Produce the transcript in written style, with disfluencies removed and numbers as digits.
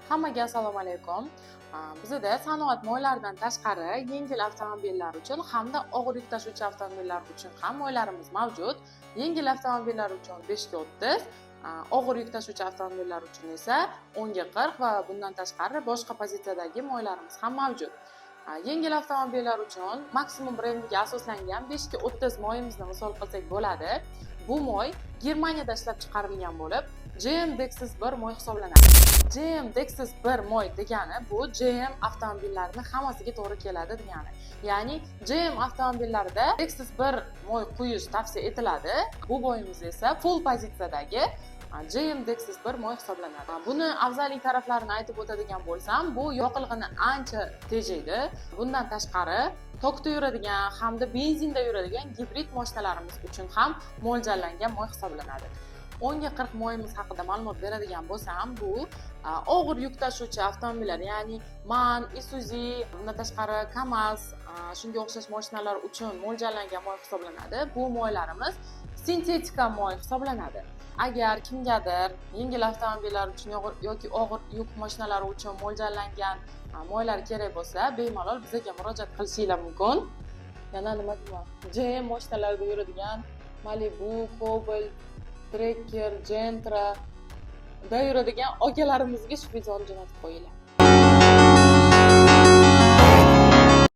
Hammaga assalomu alaykum. Bizada sanoat moylaridan tashqari yengil avtomobillar uchun hamda og'ir yuk tashuvchi avtomobillar uchun ham moylarimiz mavjud. Yengil avtomobillar uchun 5 ga 30, og'ir yuk tashuvchi avtomobillar uchun esa 10 ga 40 va bundan tashqari boshqa pozitsiyadagi moylarimiz ham mavjud. Yengil avtomobillar uchun Maximum brendiga asoslangan 5 ga 30 moyimizni misol qilsak bo'ladi. Bu moy Germaniyada ishlab chiqarilgan bo'lib, GM Dexos 1 moy hisoblanadi. GM Dexos 1 moy degani bu GM avtomobillarini hammasiga to'g'ri keladi degani. Ya'ni GM avtomobillarida Dexos 1 moy quyish tavsiya etiladi. Bu moyimiz esa full pozitsiyadagi GM Dexos 1 moy hisoblanadi. Buni afzallik taraflarini aytib o'tadigan bo'lsam, bu yoqilg'ini ancha tejaydi. Bundan tashqari tokda yuradigan hamda benzinda yuradigan gibrid mashinalarimiz uchun ham mo'ljallangan moy hisoblanadi. 10 ga 40 moyimiz haqida ma'lumot beradigan bo'lsam, bu og'ir yuk tashuvchi avtomobillar, ya'ni MAN, Isuzu, bundan tashqari KAMAZ, shunga o'xshash mashinalar uchun mo'ljallangan moy hisoblanadi. Bu moylarimiz sintetika moy hisoblanadi. Agar kimgadir yengil avtomobillar uchun yoki og'ir yuk mashinalari uchun mo'ljallangan moylar kerak bo'lsa, bemalol bizga murojaat qilishinglar mumkin. Yana nima deyman? GM mashinalarida yuradigan Malibu, Cobalt, Tracker, Gentra da yuradigan akalarimizga shu videoni jo'natib qo'yinglar.